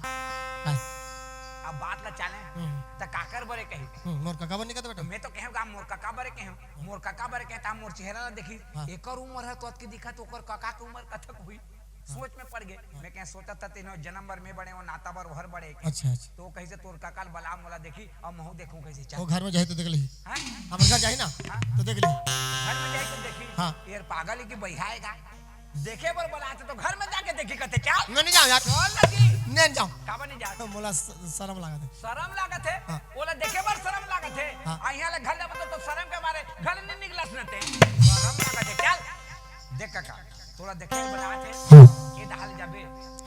जाने। हम्म। त काकर बरे कही? हम्म, मोर कका बरे नहीं कहते बेटा। मैं तो कहूँ गा, मोर कका बरे कहूँ। मोर कका बरे कहता, मोर चेहरा ला देखी। हाँ। एकर उम्र है तो अतकी दिखत, ओकर कका के उम्र कतक हुई? हाँ। सोच में पड़ गए। हाँ। मैं कहें, "सोचत त तीनों जन्म बर मैं बड़े, वो नाता बर ओहर बड़े के।" अच्छा, अच्छा। तो कहिसे, "तोर कका ल बला, मोला देखी, अउ महू देखूं कहिसे, चल।" वो घर में जाही तो देख ली। हाँ? हमर घर जाही ना, हाँ। तो देख ली। घर में जाही तो देखी। हाँ। ये पागल है कि बहिरा है का? देखे बर बलाथे तो घर में जाके देखी कहते, "चल।" मैं नहीं जाऊँ यार। चल लगी। नहीं जाऊँ। काबर नहीं जात? मोला स-, शर्म लागत है। शर्म लागत है? हाँ। ओला देखे बर शर्म लागत है? हाँ। आ, यहाँ ले घर जाबो तो, तो शर्म के मारे घर नहीं निकलस न ते। शर्म लागत है, चल। देख कका, तोला देखे बर बलाथे। हाँ। ये डहार ले जाबे।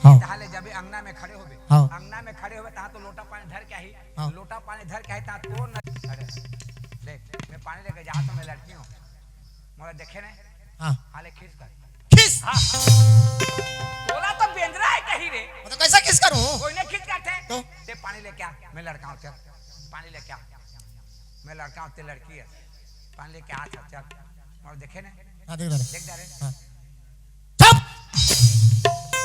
हाँ। ये डहार ले जाबे, अंगना में खड़े होबे। हाँ। अंगना में खड़े होबे, तहाँ तो लोटा पानी धर के आही। हाँ। लोटा पानी धर के आही, तहाँ तो न-, अरे, देख, मैं पानी लेके जात हूँ, मैं लड़की हूँ। मोला देखे नहीं? हाँ। हाले खींच कर। खींच? हाँ। तोला तो बेंदरा है कहीं रे। मतलब कैसा खींच करूँ? कोई नहीं खींच करते। तो? ते पानी लेके आ, मैं लड़का हूँ, चल। पानी लेके आ। मैं लड़का हूँ, ते लड़की है। पानी लेके आ, चल, चल। मोला देखे नहीं? हाँ, देख रहे। देख रहे। हाँ। चुप!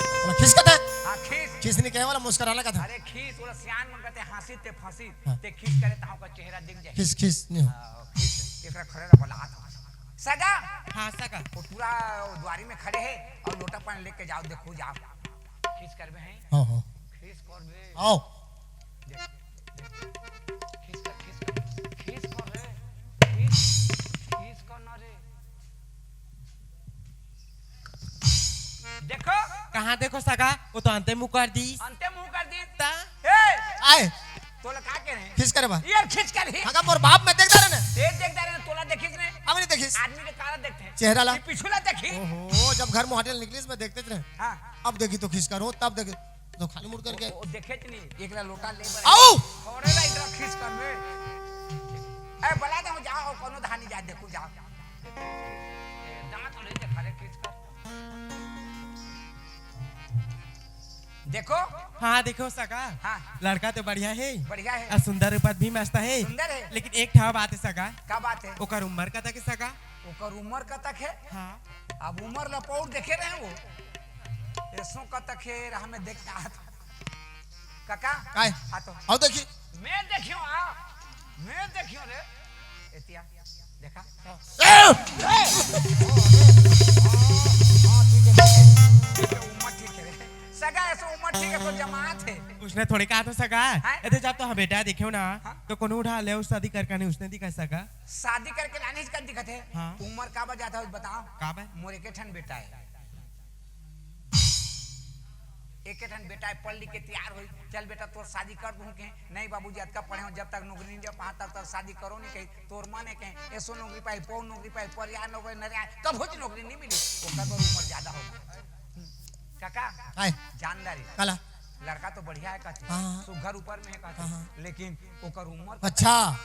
बोला, खींच कहते? हाँ, खींच। खींच नहीं कहे वाला, मुस्कुराने का था। अरे खींच, बोला, सियान मन कहते, हंसी ते फंसी, हाँ। ते खींच करे, ताऊ का चेहरा दिख जाए। खींच, खींच, नहीं हो। हाँ, खींच, एकरा खड़े रह, बोला, हाथ। सगा? हाँ, सगा। वो पूरा द्वारी में खड़े है और लोटा पानी लेके जाओ, देखो, जाओ। खींच करबे हैं? हाँ, हाँ। खींच करबे। आओ। देख, देख। खींच कर, खींच कर। खींच कर रे। खींच, खींच कर ना रे। देखो। कहाँ देखो सगा? वो तो अंते मुँह कर दी। अंते मुँह कर दी। ता? ए! आए। तोला का के रहे? खींच करे बा। यार खींच कर ही। अगर मोर बाप मैं देख रहे ना। देख, देख रहे ना, तोला देखिस ने। अब नहीं देखिस। आदमी के काला देखते हैं। चेहरा ला। ये पिछुला देखी। ओहो, जब घर मुहाटे निकलिस मैं देखते रहे। हाँ। अब देखी तो खींच करो, तब देखी। तो खाली मुड़ करके। ओ, ओ, देखे च नहीं, एकला लोटा ले बर। आओ! थोड़े ला एकला खींच कर में। ए, बला दे, जाओ, कोनो धानी जा, देखो, जाओ। दांत ले दे, खड़े खींच कर। देखो। हाँ, देखो सगा। हाँ। लड़का तो बढ़िया है। बढ़िया है। और सुंदर रूपत भी मस्त है। सुंदर है। लेकिन एक ठा बात है सगा। का बात है? ओकर उम्र कतक है सगा? ओकर उम्र कतक है? हाँ। अब उम्र ला पौर देखे रहे वो। एसो कतक है, रहा में देख के हाथ। काका? काय? हाँ तो। आओ देखी। मैं देखियो, आ। मैं देखियो रे। एतिया। देखा? हाँ। ए! ए! ओ, अरे। हाँ, हाँ, ठीक है, ठीक है। ठीक है, उम्र ठीक है रे। सगा एसो उम्र ठीक है, तो जमात है। उसने थोड़े कहा तो सगा। हाँ? एदे जब तो हाँ बेटा देखियो ना, हाँ? तो कोनो उठा ले, उस शादी करके नहीं, उसने दिखा सगा। शादी करके लाने का दिक्कत है। हाँ। उम्र का बा जाता है, बताओ। का बा? मोर एक ठन बेटा है। एक ठन बेटा है, पढ़ लिख के तैयार होई, चल बेटा तोर शादी कर दूं के? नहीं बाबूजी, अतका पढ़े हो, जब तक नौकरी नहीं दे पहा, तब तक शादी करो नहीं कही। तोर मन है कहे, एसो नौकरी पाई, पौ नौकरी पाई, पर यार नौकरी नहीं आए, कभू च नौकरी नहीं मिली। ओकर बर उम्र ज्यादा हो गई। काका, आए। जानदारी। काला? लड़का तो बढ़िया है कहते, हाँ, हाँ। सुघर ऊपर में है कहते, हाँ, हाँ। लेकिन ओकर उम्र अच्छा।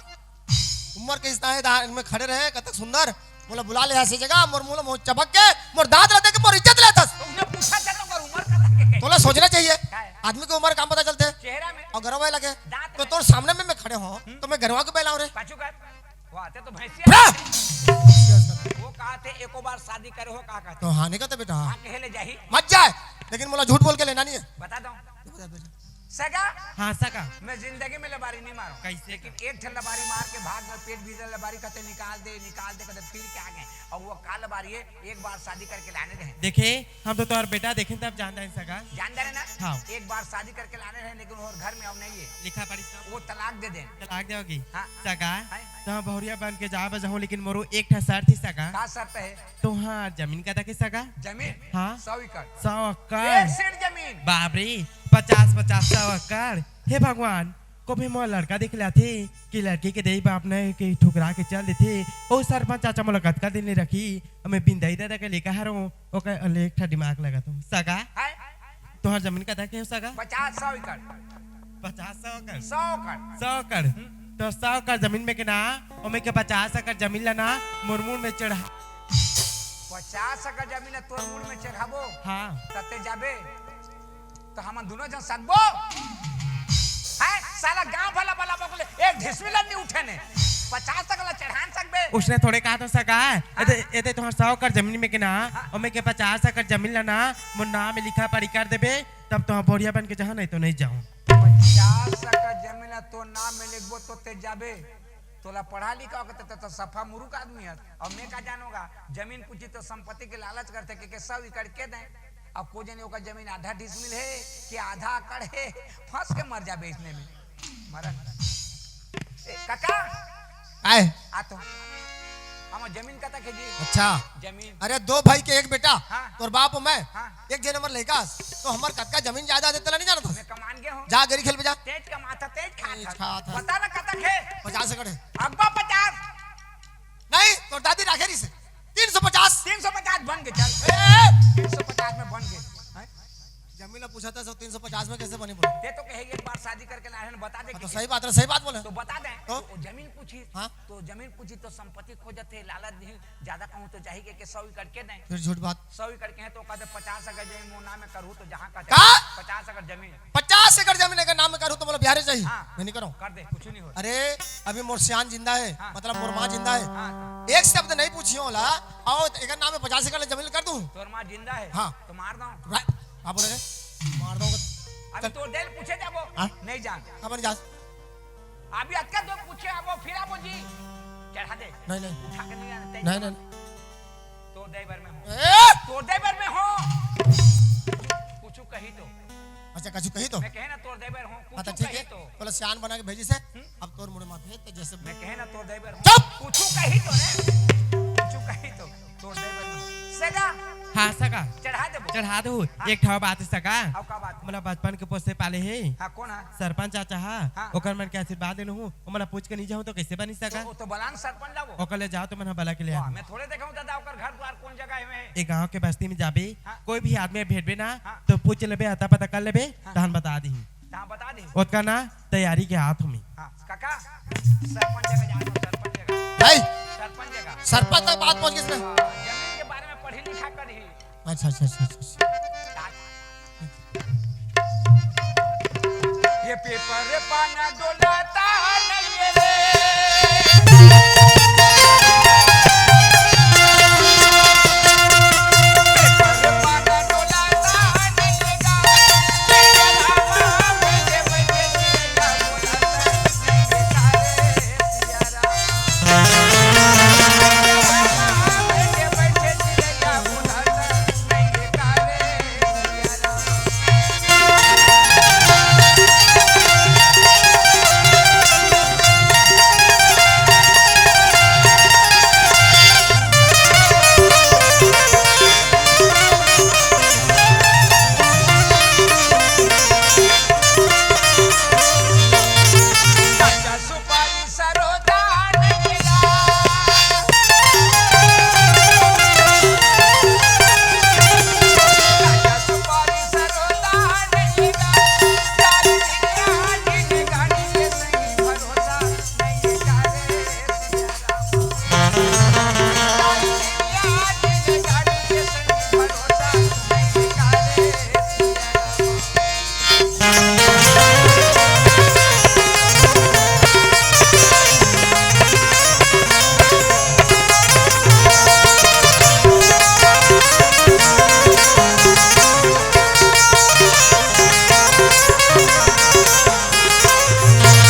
उम्र के इतना है, दार में खड़े रहे, कतक सुंदर। मोला बुला ले ऐसी जगह, मोर मुंह ला मोर चबक के, मोर दांत ला देख के मोर इज्जत लेथस। तो उसने पूछा था तो ओकर उम्र का लगे। तोला सोचना चाहिए। क्या है? आदमी के उम्र काम पता चलते। चेहरा में। और गरवा लगे। दांत तो में। तोर सामने में मैं खड़े हो, हम्म। तो मैं गरवा के बहलाऊं रे। पाछू कर। वो आते तो भैंसिया। हाँ। वो कहा थे, एको बार शादी करे हो, कहा कहते? तो हाँ, नहीं कहते बेटा। हाँ, कहे ले जाही। मत जाए, लेकिन मोला झूठ बोल के लेना नहीं है। बता दो। बता बेटा। सगा? हाँ, सगा। मैं जिंदगी में लबारी नहीं मारूं। कैसे? लेकिन एक ठन लबारी मार के भाग गए, पेट भीतर लबारी कहते, "निकाल दे, निकाल दे," कहते, फिर क्या गए? और वो का लबारी है, एक बार शादी करके लाने रहे। देखे, हम तो तोहर बेटा देखे तब जानता है सगा। जानता है ना? हाँ। एक बार शादी करके लाने रहे, लेकिन वो घर में अब नहीं है। लिखा पढ़ी सब। वो तलाक दे दे। तलाक देवगी? हाँ। सगा, हाँ। तो हम बहुरिया बन के जाब जाहूं, लेकिन मोरो एक ठा शर्त ही सगा। का शर्त है? तोहार जमीन कतक हे सगा? जमीन? हाँ। सौ एकड़। सौ एकड़? एक सेंट जमीन। बाप रे, पचास पचास सौ एकड़। हे भगवान, कभी मोर लड़का देख लेथे कि लड़की के देई बाप ने कि ठुकरा के चल देथे। ओ सरपंच चाचा मोला कतका दिन ले रखी? मैं बिंदई दादा के लेकर हरों, ओकर ले एक ठा दिमाग लगात हूँ। सगा? हैं? तोहर जमीन कतक हे सगा? पचास, सौ एकड़। पचास, सौ एकड़? सौ एकड़। सौ एकड़? हम्म। तो सौ एकड़ जमीन में के ना, ओमे के पचास एकड़ जमीन ला ना, मोर मुड़ में चढ़ा। पचास एकड़ जमीन ला तोर मुड़ में चढ़ाबो? हाँ। तते जाबे? तो हमन दोनों जन सकबो? हैं? साला गांव भला भला बगले, एक ढिसमी ला नहीं उठे ने। पचास एकड़ ला चढ़ान सकबे? उसने थोड़े कहा तो सगा है। हाँ। एदे, एदे तोहर सौ एकड़ जमीन में के ना, हाँ। ओमे के पचास एकड़ जमीन ला ना, मोर नाम में लिखा पढ़ी कर देबे, तब तो हम बोरिया बन के जहाँ, नहीं तो नहीं जाऊँ। पचास एकड़ जमीन ला तोर नाम में लिखबो तो ते जाबे? तोला पढ़ा लिखा होगा तो, तो, तो सफा मुरुख आदमी है। और मैं का जानोगा, जमीन पूछी तो संपत्ति के लालच करथे के सौ एकड़ के दे। अब को जनी ओकर जमीन आधा डिसमिल हे कि आधा एकड़ हे, फंस के मर जाबे इसने में। मरन। ए, काका। आए। आ तो। हमर जमीन कतक हे जी? अच्छा। जमीन। अरे, दो भाई के एक बेटा। हाँ। तोर बाप अउ मैं। हाँ। एक जने हमर लइका। तो हमर कतका जमीन जायदाद हे, तेला नहीं जानत हस? मैं कमान गे हूँ। जा, गरी खेल पे जा। तेज कमात हे, तेज खात हे। तेज खात हे। बता ना कतक हे? पचास एकड़ हे। अब्बा पचास। नहीं, तोर दादी राखे रहिस हे। तीन सौ पचास। तीन सौ पचास बन गे, चल। ए! तीन सौ पचास में बन गे। हैं? जमीन ला पूछा था, सौ, तीन सौ पचास में कैसे बनी बोले? ते तो कहे एक बार शादी करके लाए हैं, बता दे हाँ, तो कितनी। सही बात है, सही बात बोले। तो बता दे। तो? तो जमीन पूछी, हाँ? तो जमीन पूछी तो संपत्ति खोजत हे, लालच नहीं, ज्यादा कहूँ तो जाही के, के सौ एकड़ के नहीं। फिर झूठ बात। सौ एकड़ के हैं तो कहते पचास एकड़ जमीन मोर नाम में करूँ तो जहाँ कहते का? पचास एकड़ जमीन। पचास एकड़ जमीन एकर नाम में करूँ तो बोला बिहारे चाहिए। हाँ। मैं नहीं करूँ। कर दे, कुछ नहीं हो। अरे, अभी मोर सियान जिंदा है, हाँ। मतलब मोर माँ जिंदा है। हाँ। एक शब्द नहीं पूछियो ला, आओ एकर नाम में पचास एकड़ जमीन कर दूँ। तोर माँ जिंदा है? हाँ। तो मार दो। रा-, का बोले रे? मार दो। अभी चल। तोर देल पूछे जाबो? हाँ? नहीं जान। अब नहीं जा। अभी अतका दो पूछे आबो, फिर आबो जी। चढ़ा दे। नहीं, नहीं। उठा के नहीं आना, तेज नहीं, नहीं। तोर दे बर में हो। ए! तोर दे बर में हो। कुछ कही तो। अच्छा, कछु कही तो? मैं कहे ना तोर दे बर हो, हाँ, तो कुछ ठीक कही है। तो। बोला, सियान बना के भेजी से, हम्म? अब तोर मुड़े माथे, तो जैसे मैं कहे ना तोर दे बर हो। चुप! कुछ कही तो रे। कुछ कही तो। तोर दे बर हो। सगा। हाँ, सगा। चढ़ा देबो। चढ़ा दो। हाँ। एक ठो बात सगा। अब का बात? मोला बचपन के पोसे पाले हे। हाँ, कौन है? सरपंच चाचा हा। हाँ। ओकर मन के आशीर्वाद लेनु हूँ। ओमन ला पूछ के नहीं जाहूँ तो कैसे बनी सगा? तो, तो बलान सरपंच लाबो। ओकर ले जाओ तो मन बला के ले वाह, आबो। मैं थोड़े देखा हूँ दादा, ओकर घर द्वार कौन जगह में है। ए गाँव के बस्ती में जाबे, हाँ। कोई भी आदमी भेटबे ना, हाँ। तो पूछ लेबे, अता पता कर लेबे, हाँ। तहन बता दिही। तहाँ बता दिही। ओतका ना तैयारी के हाथ में। हाँ, काका, सरपंच जगह जाओ, सरपंच जगह। भाई, सरपंच जगह। सरपंच तक बात पहुँच गई इसमें। हाँ, जमीन के बारे में पढ़ी लिखा करी। अच्छा, अच्छा, अच्छा, अच्छा, अच्छा। ये पेपर पाना डोलाता नहीं रे। पेपर पाना डोलाता नहीं गा।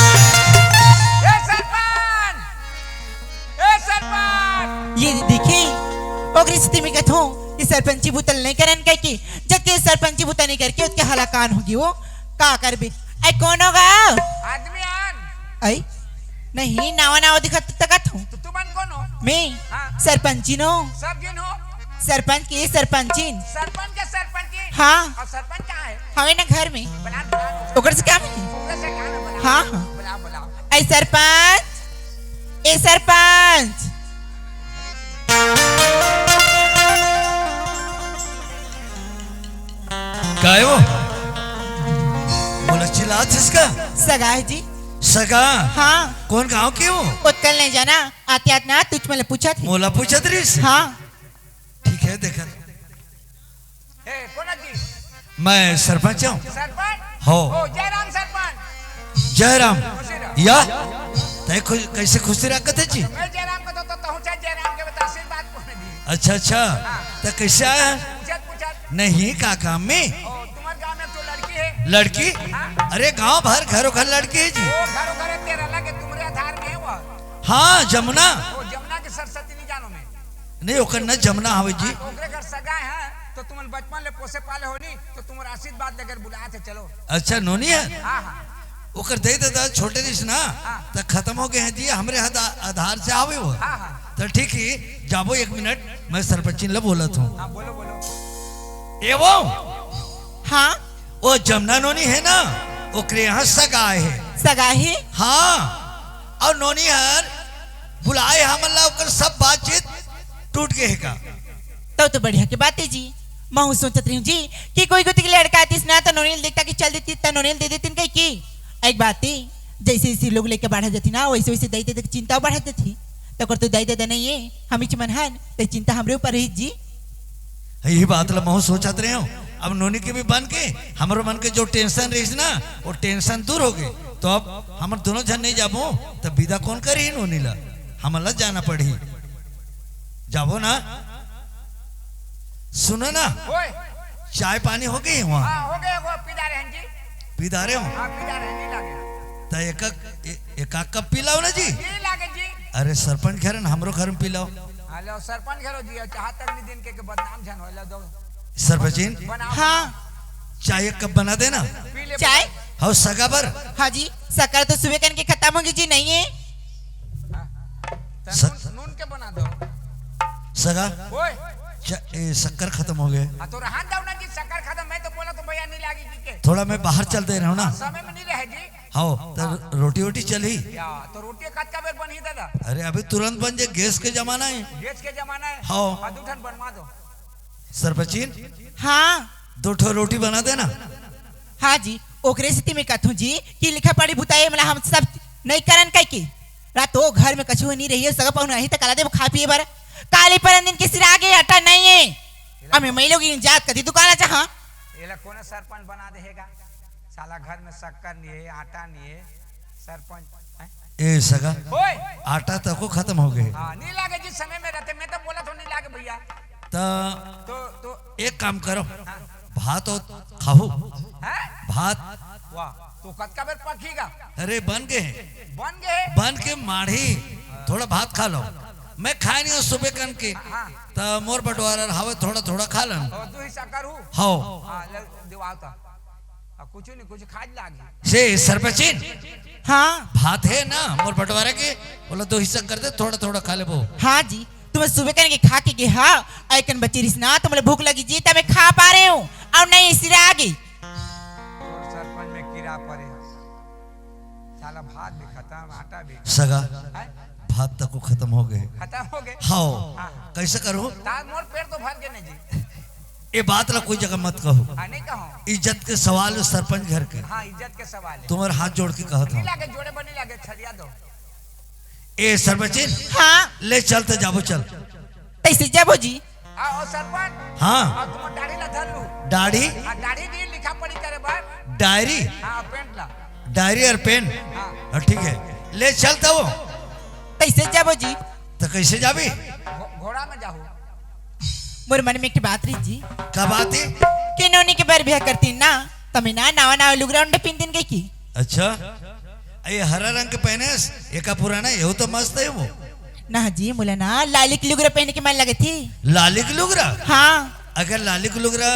ए सरपंच! ए सरपंच! ये देखी, ओकरे सेती मैं कहत हूँ कि सरपंची बुता ल नहीं करन कहिके, जब के सरपंची बुता नहीं करके ओतके हलाकान होगे वो, का करबे? ऐ कोन होगा? आदमी आन। ऐ? नहीं, नावा नावा दिखत तकत हूँ। तो तुमन कोन हो? मैं हाँ। सरपंचिन हो। सब झिन हो। सरपंच के सरपंचिन। सरपंच के सरपंचिन। हाँ। अउ सरपंच कहाँ हे? हवे ना घर में। बुला, बुला। ओकर से काम हे? ओकर से काम हे, बुला। हाँ, हाँ। बुला, बुला। ऐ सरपंच, ऐ सरपंच। काय हो? मोला चिल्लात हस का? सगा हे जी। सगा? हाँ। कोन गांव के हो? ओतका ल नहीं जाना, आते आते ना तुझ मोला पूछत हे। मोला पूछत रहिस? हाँ। ठीक हे, देखत। ए, कोन आदमी? मैं सरपंच हूँ। सरपंच? हो। ओ, जयराम सरपंच। जयराम। खुशी रहो। या? तय खु-, कैसे खुशी रखत हे जी? मैं जयराम को तो, तो, तो हूँ, चाहे जयराम के बता, आशीर्वाद कोन दी? अच्छा, अच्छा। हाँ। तो कैसे आया? पूछत, पूछत। नहीं, का काम में? ओ, तुम्हारे गांव में तो लड़की हे। लड़की? हाँ। अरे, गांव भर घरो घर लड़की हे जी। ओ, घरो घर तेरा लगे तुमरे आधार में हे वो। हाँ, जमुना। ओ, जमुना के सरस्वती नहीं जानो मैं। नहीं, ओकर न जमुना हवे जी। हाँ, ओकरे घर सगा हे, तो तुमन बचपन ले पोसे पाले हो नी, तो तुमर आशीर्वाद लेकर बुलाए थे, चलो। अच्छा, नोनी हे? हाँ, हाँ। ओकर दे दे दा, छोटे रिस ना, हाँ। त खत्म हो गए हे जी, हमरे हद-, आधार से आवे वो। हाँ, हाँ। त ठीक हे, जाबो एक मिनट, मैं सरपंचिन ल बोलत हूँ। हाँ, बोलो, बोलो। ए वो? हाँ? वो जमुना नोनी हे ना, ओकरे यहाँ सगा हे। सगा हे? हाँ, अउ नोनी हर बुलाए हमन ला, ओकर सब बातचीत टूट गए हे का? तब तो बढ़िया के बात हे जी। महूँ सोचत रही हूँ जी कि कोई कोती के लड़का आतिस ना, त नोनी ल देखता कि चल देती, त नोनी ल दे देती कही की। एक बात हे, जैसे जैसे लोग लेके बढ़त जाथे ना, वैसे वैसे दई दे चिंता बढ़त जाथे। त ओकर तो दई दे नहीं हे, हमीच मन हन, त चिंता हमरे ऊपर रही जी। यही बात ला महूँ सोचत रहे हूँ। अब नोनी के भी बन के, हमरो मन के जो tension रहिस ना, वो tension दूर हो गए। तो अब हमन दोनों झन नहीं जाबो, त विदा कौन करही नोनी ला? हमन ला जाना पड़ही। जाबो ना? सुनो ना, ओए। चाय पानी हो गई वहाँ? हाँ, हो गए, वो पी डारे हन जी। पी डारे हो? हाँ, पी डारे हन, नहीं लागे। त एक, ए-, एक आध कप पी लाओ ना जी। नहीं लागे जी। अरे सरपंच घर हे ना, हमरो घर में पी लाओ। हाँ, लो, सरपंच घर हो जी, चाहत तक नहीं दिन के, के बदनाम झन हो, लो दो। सरपंचिन, बनाओ। हाँ। चाय एक कप बना देना। पी ले चाय? बना। हव सगा बर। हाँ जी, शक्कर तो सुबह कन के खत्म होगी जी, नहीं हे। हाँ। त स- नून, नून के बना दो। सगा, ओए। च-, ए, शक्कर खत्म हो गए। हाँ, तो रहन दो ना जी, शक्कर खत्म। मैं तो बोला तो भैया नहीं लागी कि के। थोड़ा मैं बाहर चल दे रहा हूँ ना। समय में नहीं रहे जी। हव, त हाँ। रोटी वोटी चलही? या, तो रोटी कतका बेर बनही दादा? अरे अभी तुरंत बन जाए, गैस के जमाना हे। गैस के जमाना हे? हव। हाँ, दू ठन बनवा दो। सरपंचिन, हाँ। दो ठो रोटी बना देना। हाँ जी, ओकरे सेती मैं कथूँ जी कि लिखा पढ़ी बुताई, मतलब हम सब नहीं करन कहि के। रात ओ घर में कछु नहीं रही हे, सगा पहुना ही त कला देबो खा पिए बर। काली परन दिन के सिरा गे आटा नहीं हे। अब मैं लोग इन जात कती दुकान आ जहाँ। एला कोनो सरपंच बना देहेगा? साला घर में शक्कर नहीं हे, आटा नहीं हे, सरपंच, हैं? ए सगा, ओए! आटा तको खत्म हो गए। हाँ, नहीं लागे जी, समय में रहते, मैं तो बोला तो नहीं लागे भैया। त तो, तो एक काम करो, हाँ। भात और खाहू। हैं? भात। वाह, तो कतका बेर पकीगा? अरे बन गए। बन गए? बन के माढ़ी, थोड़ा भात खा लो। मैं खाए नहीं हूँ सुबह कन के। हाँ। त मोर बंटवारा हवे, थोड़ा थोड़ा खा लन। और दू हिस्सा करू? हव। हाँ, ले, दिवाओ तो। अब कुछ नहीं, कुछ खाज लागी। से सरपंचिन। हाँ। भात हे ना मोर बंटवारा के, ओला दो हिस्सा कर दे, थोड़ा थोड़ा खा लेबो। हाँ जी, तुमन सुबह कन के खा के गे हव, अउ एकन बची रिस ना, त मोला भूख लगी जी, त मैं खा पा रहे हूँ, अउ नहीं सिरा गे। तोर सरपंच में कीड़ा परे हे। साला भात भी खत्म, आटा भी खत्म। सगा, हैं? भात तको खत्म हो गए। खत्म हो गए? हव। हाँ। कैसे करूँ? तार मोर पेट तो भर के नहीं जी। ए बात ला कोई जगह मत कहू। हाँ, नहीं कहूँ। इज्जत के सवाल हे सरपंच घर के। हाँ, इज्जत के सवाल हे। तुम्हर हाथ जोड़ के कहत हूँ। नहीं लागे, जोड़े बनी लागे, छरिया दो। ए सरपंचिन, हाँ। ले चल त जाबो, चल। तैसे जाबो जी। आ, ओ सरपंच। हाँ। आ, तुम दाढ़ी ला धर लू। दाढ़ी? आ, दाढ़ी नहीं, लिखा पढ़ी करे बर। डायरी? हाँ, पेंट ला। डायरी और पेन? हाँ। हाँ, ठीक हे। ले चल त वो। तैसे जाबो जी। त कैसे जाबी? घो-, घोड़ा में जाहू। मोर मन में एक बात रही जी। का बात हे? कि नोनी के बर बिहा करती ना, त मैं ना नवा नवा लुगरा उंडे पिन दिन गई की। अच्छा, ये हरा रंग के पहने, एका पुराना, ये तो मस्त हे वो। ना जी, मोला ना लाली के लुगरा पहने के मन लगे थी। लाली के लुगरा? हाँ। अगर लाली के लुगरा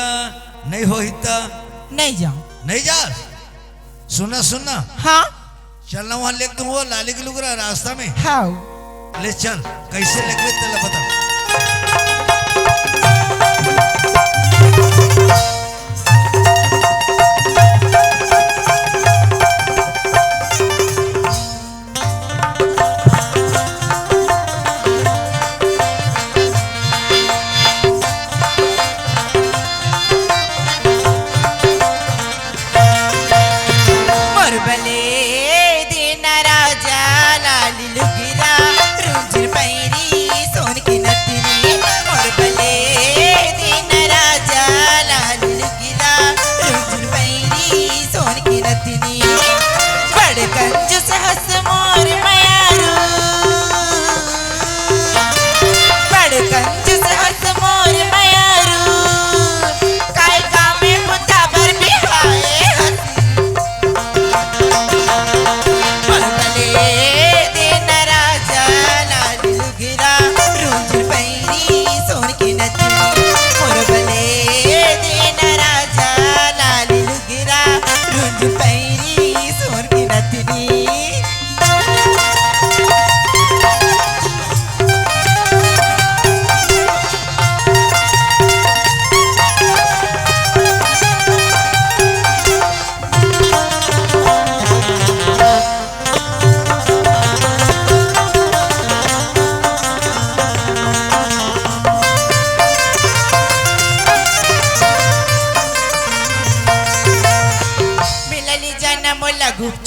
नहीं होही त? नहीं जाऊँ। नहीं जा? सुनना, सुनना। हाँ। चलना वहाँ लेके तुम वो लाली के लुगरा रास्ता में। हाँ। ले चल, कैसे लेके तेला बता। मोर बले दीना राजा लाली लुगरा, रुंझुन पैरी सोन के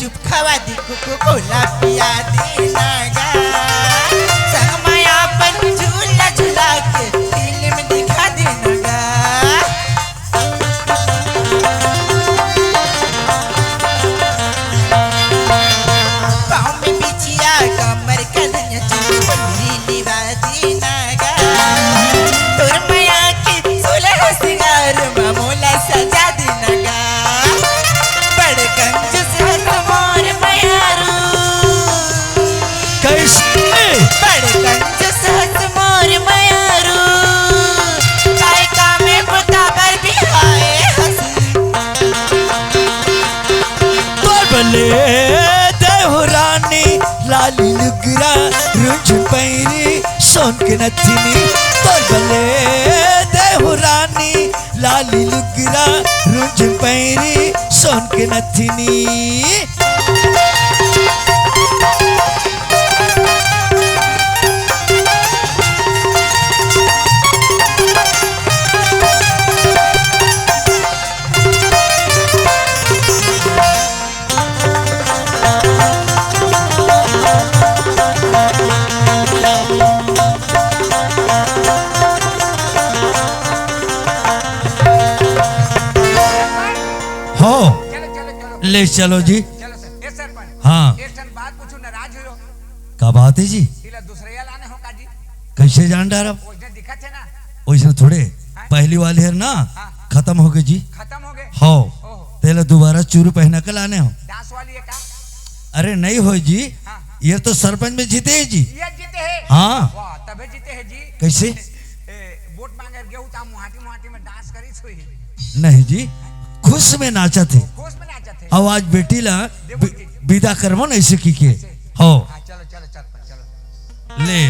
चुप खवा दी कुकु कोला पिया दीना गा। संग में अपन झूला झुला के फिल्म दिखा दीना गा। पाँव में बिछिया कमर कन्हैया चुनरी निवा दीना गा। तोर मया के सोलह सिंगार मा मोला सजा दीना गा। बड़ कंजूस हस मोर मयारू। कैसे? बड़ कंजूस हस मोर मयारू। काय कामे बुता बर बिहाए हस। तोर बले देहु रानी लाली लुगरा रुझ पैरी सोन के नथिनी। तोर बले देहु रानी लाली लुगरा रुझ पैरी सोन के नथिनी। हो, चलो, चलो, चलो। ले चलो जी। चलो सर, ए सरपंच। हाँ। एक ठन बात पूछू, नाराज हो? का बात है जी? इला दूसरे या लाने हो का जी? कैसे जान डारब? ओइसने दिखत है ना। ओइसने थोड़े। हाँ। पहली वाली है ना, हाँ। खत्म हो गए जी। खत्म हो गए? हो। ओहो। तेला दोबारा चूरू पहना के लाने हो। डांस वाली है का? अरे नहीं हो जी। हाँ। ये तो सरपंच में जीते है जी। ये जीते है? हाँ। वाह, तबे जीते है जी। कैसे? ए, वोट मांगे गेहूं ता मुहाटी मुहाटी में डांस करी सोई। नहीं जी, खुश में नाचत है। खुश में नाचत है। अब आज बेटी ला देखो बि-, जी। विदा करबो नहीं सकी के। कैसे? हो। हाँ, चलो, चलो, चल, चलो। ले।